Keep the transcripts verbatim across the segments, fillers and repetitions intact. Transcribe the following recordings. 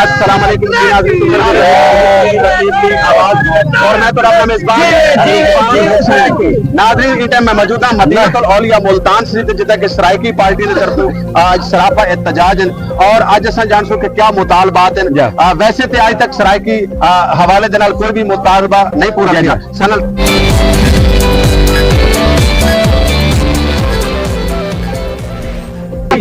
السلام علیکم جی ناظرین، اور میں تو اپنا میزبان۔ ناظرین، اس ٹائم میں موجود ہوں مدینہ الاولیاء ملتان شریف، جتھاں کہ سرائیکی پارٹی دے طرفوں آج سراپا احتجاج ہیں، اور اج اساں جانسوں کہ کیا مطالبات ہیں۔ جی۔ آ، ویسے تے اج تک سرائیکی، آ، حوالے دے نال کوئی بھی مطالبہ نہیں پورا جی، کیا۔ جی۔ سنل۔ آ،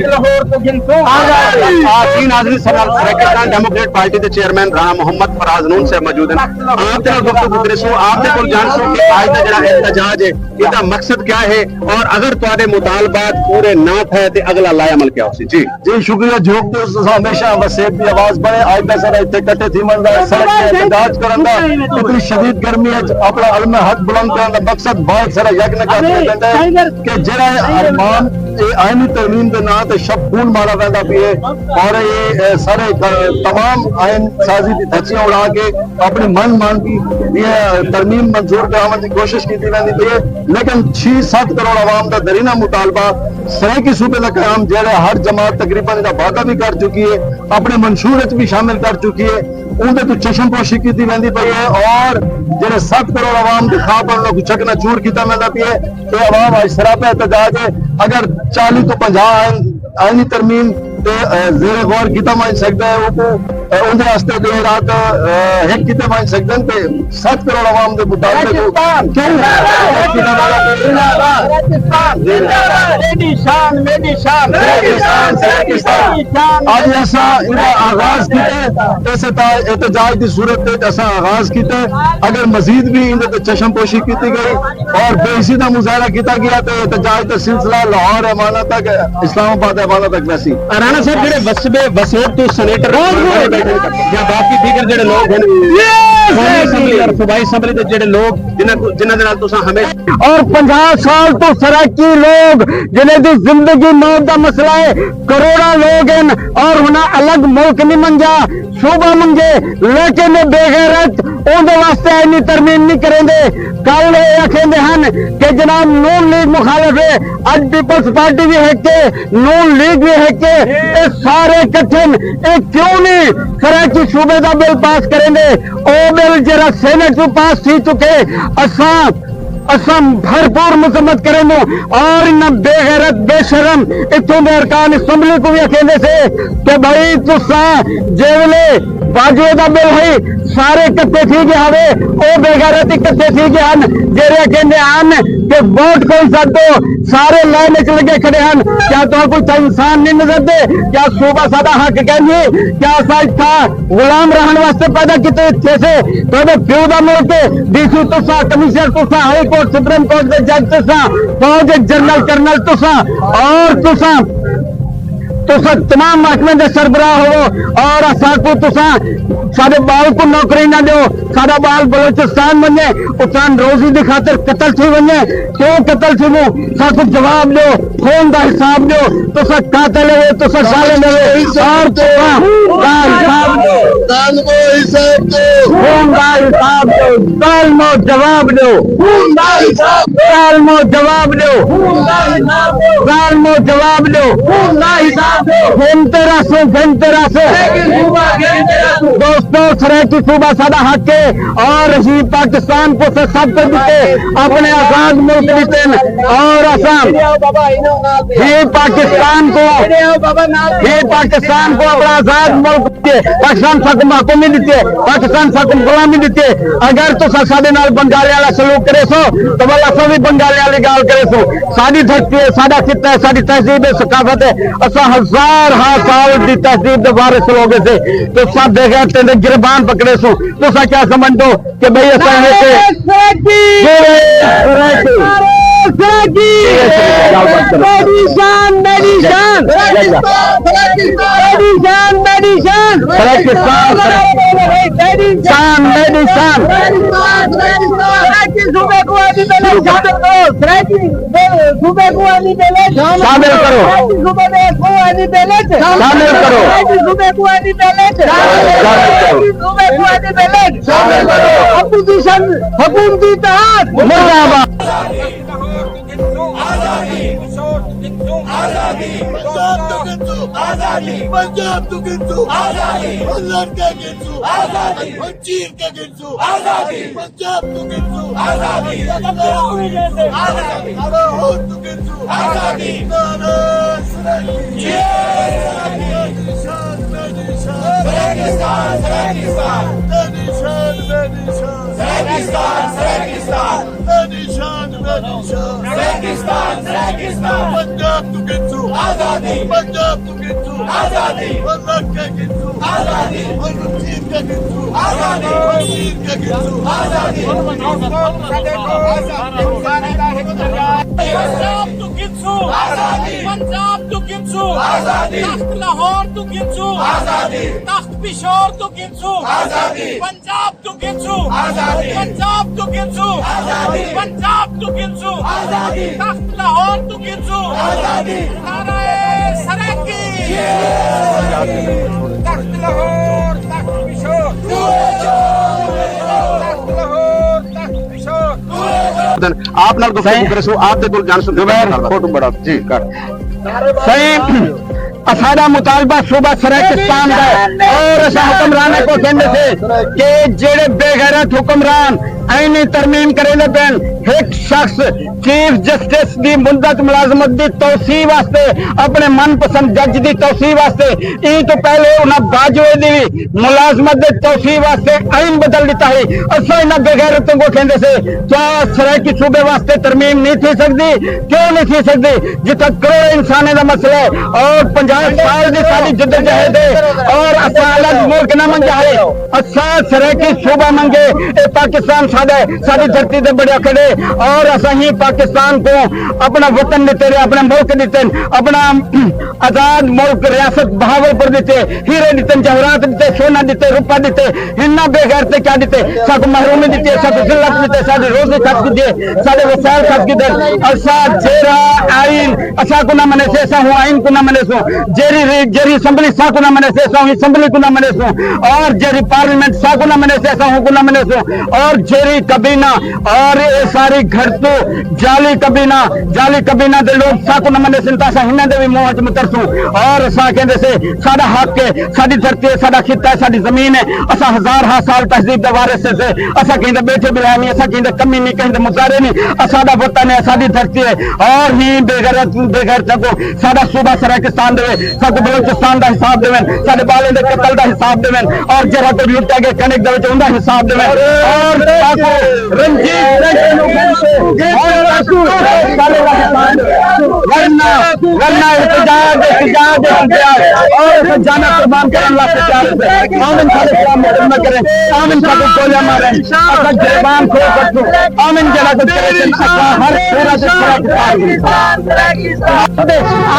جی ناظرین، سنل سرائیکستان ڈیموکریٹ پارٹی دے چیئرمین رانا محمد فراز نون صاحب موجود ہیں۔ آپ دے نال گفتگو کریسوں، آپ دے کول جانسوں کہ اج دا جڑا احتجاج ہے، اس دا مقصد کیا ہے، اور اگر تہاڈے مطالبات پورے نہ تھئے تے اگلا لائحہ عمل کیا ہوسی؟ جی۔ جی شکریہ، جھوک تے تساں ہمیشہ وسیب دی آواز بݨے۔ اڄ دا ساݙا اتھے کٹھے تھیوݨ دا، سڑک تے احتجاج کرݨ دا، اتنی شدید گرمی اچ اپݨا علم حق بلند کرݨ دا مقصد بھارت ساݙا یک نہ کر سڳدا ہے کہ جیڑھا اے عوام، اے آئینی ترمیم دے ناں تے شب خون مارا ویندا پئے، اور اے، اے سارے گ-، تمام آئین سازی دی دھجیاں اڑا کے اپݨی من مانگی دی ترمیم منظور کراوݨ دی کوشش کیتی ویندی پئی ہے، لیکن چھی ست کروڑ عوام دا درینا مطالبہ سرائیکی صوبے دا قیام، جیڑھے ہر جماعت تقریباً ایندا وعدہ وی کر چکی ہے، اپݨے منشور وچ وی شامل کر چکی ہے، اوندے توں چشم پوشی کیتی ویندی پئی ہے، اور جیڑھے ست کروڑ عوام دے خواب ہن، انہاں کوں چکنا چور کیتا ویندا پیا ہے۔ اے عوام اڄ سراپا احتجاج ہے۔ اگر چالیہہ توں پنجاہ آئین، آئینی ترمیم تے، اے، زیر غور کیتا ونڄ سڳدا ہے، اوکوں، اے، اوندے واسطے ݙینھ رات، اے، ہک کیتے ونڄ سڳدن تے ست کروڑ عوام دے مطالبے کوں کیوں؟ میݙی شان، میݙی شان۔ سرائیکستان، سرائیکستان۔ اڄ اساں ایندا آغاز کیتے، اسے طرح احتجاج دی صورت وچ اساں آغاز کیتے۔ اگر مزید بھی ایندے تے چشم پوشی کیتی گئی اور بے حسی دا مظاہرہ کیتا گیا تے احتجاج دا سلسلہ لاہور ایواناں تک، اسلام آباد ایواناں تک ویسی۔ رانا صاحب، جڑے وسبے، وسیب تو سینیٹر یا باقی دیگر جڑے لوگ ہیں، قومی اسمبلی اور صوبائی اسمبلی دے جڑے لوگ جنہاں کو، جنہاں دے نال تساں ہمیشہ اور پنجاہ سال تو سرائیکی لوگ جنہیں دی زندگی موت دا مسئلہ ہے، کروڑاں لوگ ہیں اور انہاں الگ ملک نہیں منگیا، صوبہ منگے، لیکن اے بے غیرت اوندے واسطے اینی ترمیم نہیں کریندے۔ کل اے آکھیندے ہن کہ جناب نون لیگ مخالف ہے، اڄ پیپلز پارٹی بھی ہک ہے، نون لیگ بھی ہک ہے، اے سارے اکٹھے ہن۔ اے کیوں نہیں سرائیکی صوبے دا بل پاس کریندے؟ او بل جڑا سینٹ چوں پاس تھی چکے، اساں اساں بھرپور مذمت کریندوں اور انہاں بے غیرت، بے شرم اتھوں دے ارکان اسمبلی کوں وی اکھیندے سے کہ بھائی تساں جے ویلے باجوے دا بل ہئی سارے اکٹھے تھی گئے ہاوے، او بے غیرت اکٹھے تھی گئے ہن جیڑھے اکھیندے ہن کہ ووٹ کوئی ساتھ دو، سارے لائن وچ لگے کھڑے ہن۔ کیا تہاکوں اتھاں انسان نہیں نظر دے؟ کیا صوبہ ساڈا حق کینی؟ کیا اساں اتھاں غلام رہݨ واسطے پیدا کیتے تھیسے؟ تہاݙے پیو دا ملک ہے، ڈی سی تساں، کمشنر تساں، ہائی کورٹ، سپریم کورٹ دے جج تساں، فوج دے جنرل کرنل تساں، اور تساں، تساں تمام محکمے دے سربراہ ہوو، اور اساکوں تساں ساݙے ٻال کوں نوکری نہ ݙیو، ساݙا ٻال بلوچستان ونڄے، اتھاں روزی دی خاطر قتل تھی ونڄے، کیوں قتل تھیووں؟ ساکوں جواب ݙیو، خون دا حساب ݙیو۔ تساں قاتل ہو، تساں ظالم ہو، اور تساں دا حساب ݙیو۔ ظالمو حساب ݙیو۔ خون دا حساب ݙیو۔ ظالمو جواب ݙیو۔ خون دا حساب ݙیو۔ ظالمو جواب ݙیو۔ خون دا حساب ݙیو۔ ظالمو جواب ݙیو۔ خون دا حساب ݙیو۔ گھن تے رہسوں، گھن تے رہسوں۔ لیکن صوبہ گھن تے رہسوں۔ دوستو، سرائیکی صوبہ ساݙا حق ہے اور ہی پاکستان کوں اساں سب کوں ݙتے، اپݨے آزاد ملک ݙتے اور اساں ہی پاکستان کوں، ہی پاکستان کوں اپݨا آزاد ملک ݙتے، پاکستان ساکوں محکومی ݙتے، پاکستان ساکوں غلامی ݙتے۔ اگر تساں ساݙے نال بنگالیاں والا سلوک کریسو تو ول اساں وی بنگالیاں والی ڳالھ کریسوں۔ ساݙی دھرتی ہے، ساݙا خطہ ہے، ساݙی تہذیب ہے، ثقافت ہے، اساں ہزار ہاں سال دی تہذیب دے وارث لوگ سے۔ تساں بے غیرتیں دے گربان پکڑیسوں۔ تساں کیا سمجھدو کہ بھئی اساں ہک نعرہ سرائیکی! نعرہ سرائیکی! نعرہ سرائیکی! میݙی شان، میݙی شان! میݙی شان، میݙی شان! سرائیکستان، میݙی شان، میݙی شان! سرائیکی صوبے کوں آدھی پہلے شامل کرو، سرائیکی صوبے کوں آدھی پہلے شامل کرو۔ سرائیکی صوبے کوں آدھی پہلے شامل کرو۔ سرائیکی صوبے کوں آدھی پہلے شامل کرو۔ سرائیکی صوبے کوں آدھی پہلے شامل کرو۔ اپوزیشن، حکومتی اتحاد مردہ آباد۔ پنجاب توں گھنسوں آزادی، پنجاب توں گھنسوں آزادی، ہݨ لڑ کے گھنسوں آزادی، ہݨ چیر کے گھنسوں آزادی، پنجاب توں گھنسوں آزادی، آزادی، لاہور توں گھنسوں آزادی، نعرہ سرائیکی۔ میݙی شان، میݙی شان۔ سرائیکستان، سرائیکستان۔ میݙی شان، میݙی شان۔ سرائیکستان، سرائیکستان۔ میݙی شان، میݙی شان۔ سرائیکستان، سرائیکستان۔ پنجاب توں گھنسوں آزادی، پنجاب توں گھنسوں آزادی، ہݨ لڑ کے گھنسوں آزادی، ہݨ چیر کے گھنسوں آزادی، ہݨ چیر کے گھنسوں آزادی۔ پنجاب توں گھنسوں آزادی، پنجاب توں گھنسوں آزادی، تخت لاہور توں گھنسوں آزادی، تخت پشور توں گھنسوں آزادی، پنجاب توں گھنسوں آزادی، پنجاب توں گھنسوں آزادی، پنجاب توں گھنسوں آزادی، تخت لاہور توں گھنسوں آزادی۔ نعرہ سرائیکی۔ تخت لاہور، تخت پشور۔ تخت لاہور، تخت پشور۔ آپ نال گفتگو سائیں۔ کرسوں، آپ دے کول جانسوں۔ زبیر، فوٹو بڑا، جی، کر۔ سائیں، اساݙا مطالبہ صوبہ سرائیکستان دا ہے اور اساں حکمراناں کوں کہندے سے کہ جیڑھے بے غیرت حکمران آئینی ترمیم کریندے پئن، ہک شخص چیف جسٹس دی مدت ملازمت دی توسیع واسطے، اپݨے من پسند جج دی توسیع واسطے، ایں توں پہلے انہاں باجوے دی وی ملازمت دی توسیع واسطے آئین بدل ݙتا ہئی۔ اساں انہاں بے غیرتاں کوں کہندے سے، کیا سرائیکی صوبے واسطے ترمیم نہیں تھی سڳدی؟ کیوں نہیں تھی سڳدی؟ جتھاں کروڑیں انسانیں دا مسئلہ ہے اور پنجاہ سال دی ساݙی جدوجہد ہے اور اساں الگ ملک نہ منگیا ہے، اساں سرائیکی صوبہ منگے۔ اے پاکستان ساݙا ہے، ساݙی دھرتی تے بݨیا کھڑے اور اساں ہی پاکستان کوں اپݨا وطن ݙتے، اپݨے ملک ݙتے، اپݨا آزاد ملک ریاست بہاولپور ݙتے، ہیرے ݙتے، جواہرات ݙتے، سونا ݙتے، روپا ݙتے، انہاں بے غیرتیں کیا ݙتے؟ ساکوں محرومی ݙتی ہے، ساکوں ذلت ݙتی ہے، ساݙی روزی کھس ڳئی ہے، ساݙے وسائل کھس ڳئے۔ اساں جیڑھا آئین اساں کوں نہ منے سے، اساں اوں آئین کوں نہ منے سوں۔ جیڑھی ری-، جیڑھی اسمبلی ساکوں نہ منے سے، اساں اوں اسمبلی کوں نہ منے سوں۔ اور جیڑھی پارلیمنٹ ساکوں نہ منے سے، اساں اوں کوں نہ منے سوں۔ اور جیڑھی کابینہ اور اے ساری گھٹتو جعلی کابینہ، جعلی کابینہ دے لوگ ساکوں نہ منے سن، تاں اساں انہاں دے وی منہ وچ مترسوں۔ اور اساں کہندے سے، ساݙا حق ہے، ساݙی دھرتی ہے، ساݙا خطہ ہے، ساݙی زمین ہے۔ اساں ہزار ہا سال تہذیب دے وارث سے، اساں کہیں دے ٻیٹھے ٻلائے نہیں، اساں کہیں دے کمی نہیں، کہیں دے مظاہرے نہیں۔ اساݙا وطن ہے، اساݙی دھرتی ہے۔ اور ہی بے غیرت، بے غیرتاں کوں ساݙا صوبہ سرائیکستان ݙیوے، ساکوں بلوچستان دا حساب ݙیون، ساݙے ٻالیں دے قتل دا حساب ݙیون۔ اور جیڑھا کوئی لٹا ڳئے کنک دے وچ اوندا حساب ݙیون۔ اور ساکوں رنجیت سنگھ، اور ساکوں ورنہ، ورنہ احتجاج، احتجاج، احتجاج۔ اور اساں جاناں قربان کرݨ واسطے تیار ہیں۔ آون ساݙے خلاف مقدمہ کرن، آون ساکوں گولیاں مارن، اساں گریبان کھول وٹھوں۔ آون جیڑھا کجھ کرے سن، اساں ہر صورت وچ سرائیکستان۔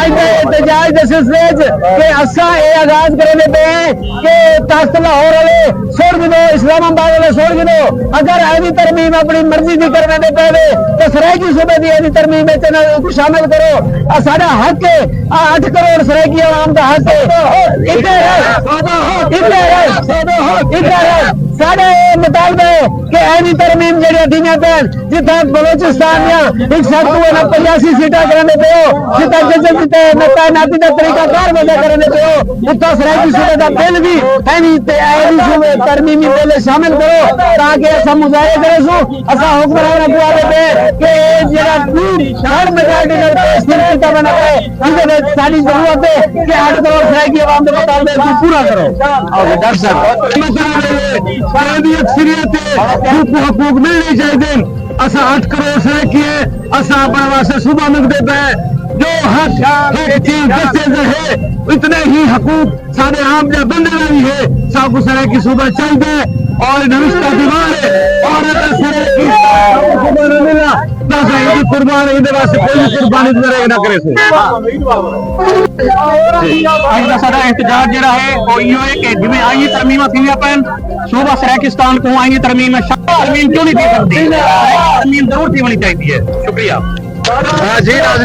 اڄ دے احتجاج دے سلسلے وچ کہ اساں اے آغاز کریندے پئے ہیں کہ تخت لاہور والے سوڑ گھنو، اسلام آباد والے سوڑ گھنو۔ اگر ایویں ترمیم اپݨی مرضی دی کرویندے پئے وے تاں سرائیکی صوبے دی ایویں ترمیم وچ انہاں کوں شامل کرو۔ اے ساݙا حق ہے، اے اٹھ کروڑ سرائیکی عوام دا حق ہے۔ اتھے رہ، اتھے رہ، اتھے رہ۔ ساݙا اے مطالبہ ہے کہ ایویں ترمیم جیڑھیاں تھیندیاں پئن، جتھاں بلوچستان دیاں ہک سو تے پچاسی سیٹاں کریندے پئے ہو، جتھاں ججز دی تعیناتی دا طریقہ کار وضع کریندے پئے ہو، اتھاں سرائیکی صوبے دا بل وی ایویں تے ایویں صوبے ترمیمی بل شامل کرو تاکہ اساں مظاہرے کریسوں۔ اساں حکمراناں کوں آہدے پئے کہ اے جیڑھا ٹوٹ تھرڈ میجارٹی نال پیش تھیوݨ کیتا ویندے پئے، ایندے وچ ساݙی ضرورت ہے کہ اٹھ کروڑ سرائیکی عوام دے مطالبے کوں پورا کرو۔ ڈاکٹر صاحب، مطلب اے ہے کہ ایندی اکثریت ہے، حقوق، حقوق ملݨے چاہیدے۔ اساں اٹھ کروڑ سرائیکی ہیں، اساں اپݨے واسطے صوبہ منگدے پئے۔ جو حق ہک چیف جسٹس دے ہے، اتنے ہی حقوق ساݙے عام جیہے بندے دا وی ہے۔ ساکوں سرائیکی صوبہ چاہیدا ہے اور نوشتہ دیوار ہے اور اگر سرائیکی صوبہ نہ ملا تاں اساں ایندی قربان، ایندے واسطے کوئی وی قربانی نہ رہ، نہ کریسوں۔ اڄ دا ساݙا احتجاج جیڑھا ہے او ایہو ہے کہ جیویں آئینی ترمیماں تھیندیاں پئن، صوبہ سرائیکستان کوں آئینی ترمیم ہے، شرعی ترمیم کیوں نہیں تھی سڳدی؟ ترمیم ضرور تھیوݨی چاہیدی ہے۔ شکریہ۔ ہاں جی، ناظرین،